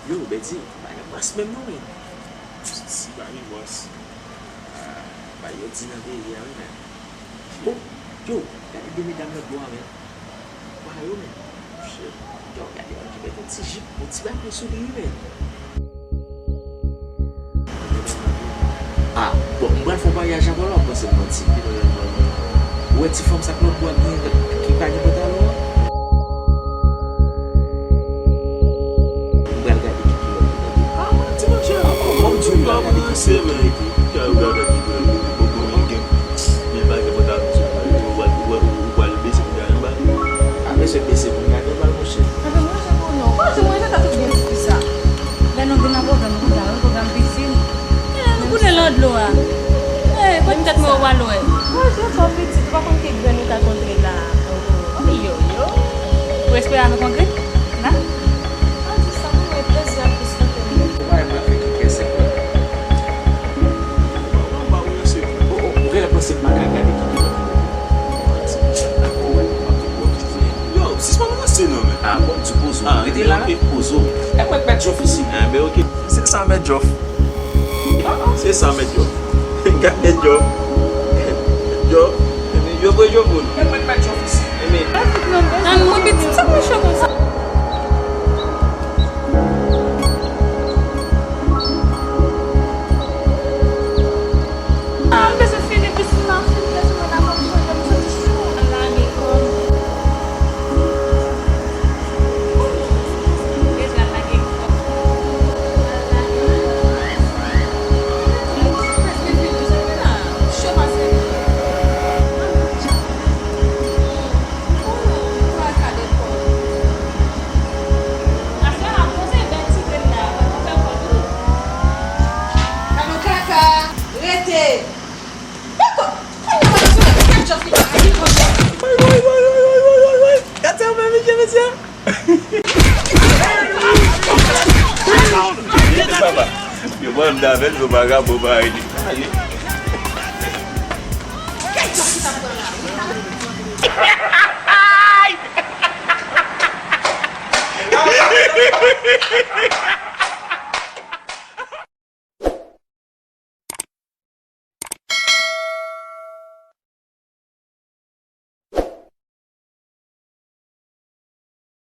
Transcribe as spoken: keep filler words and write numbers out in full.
Yo, Bèdi, pa gen bòs menm non, men. Si pa gen bòs. Ah, ba yo di nan peyi a, wi, men. Oh, yo, gade de medam lòt bò a, men. Ba yo, men. Shit. Yo, gade yon ki met yon ti jip, yon ti bagay sou li, wi, men. Ah, bon, m pral fè yon maryaj avè w la, w panse m manti. Ou wè ti fanm sa k lòt bò a ki pa gen pantalon an? M pral gade ki kilòt li mete. Ah, manti, monchè. Ah, bon, m di w, m pral gade ki kilòt li mete. Kè w gade ki kilòt li mete. Bon, bon, men gen, men pa gen pantalon sou mwen. Ou pral, ou pral, ou pral bese pou gade anba. Ah, mesye, bese pou gade anba, monchè. Anben, monchè, bon, non. Bon, se mwen, se ta tout byen di sa. Lè nou vin nan pwogram konsa, wi, pwogram pisin. Eh, nou konnen lan dlo a. Eh, kot tèt mwen w al wè? Mwen, je fò pitit, ou pa konn ki grenn ou ka kontre la. Oh, yo, yo. Ou espere a nou kontre? La? An di sa, pou mwen, plezi a plis kontre nou. Ou pa wè mwen fè ki kè sèk la? Ou pa, ou pa, ou pa wè se. Oh, oh, ou genlè panse m pa ka gade ki kilòt. Yo, sispann ranse non, men. Ah, bon, ti pozo. Ah, rete la. Ok, pozo. E mwen k mèt Jòf isi. Enben, ok. Se sa, mèt Jòf. Se sa, mèt Jòf. Gade Jòf. Jòf. Enben, Jòf, Jòf, bon. E mwen k mèt Jòf isi. Enben. An, mwen pitit, sa mwen cho konsa. Ah, m bezwen fini pisin nan, fini pisin nan, fòk m chanje, m soti chou. Al lage kò m. Deja al lage kò m. Al lage kò m. Prèske fini, jan m la, cho pase m. Woy, woy, woy, woy, woy, woy, woy. Gade yon kaka, rete. Poko, kounye a w ap sou mwen, kèt jòf li pa aji konsa. Woy, woy, woy, woy, woy, woy, woy, woy. Gade sa yo fè misye, mesye. Papa, yo pran m davèl, yo vagabon parèy li. Ale.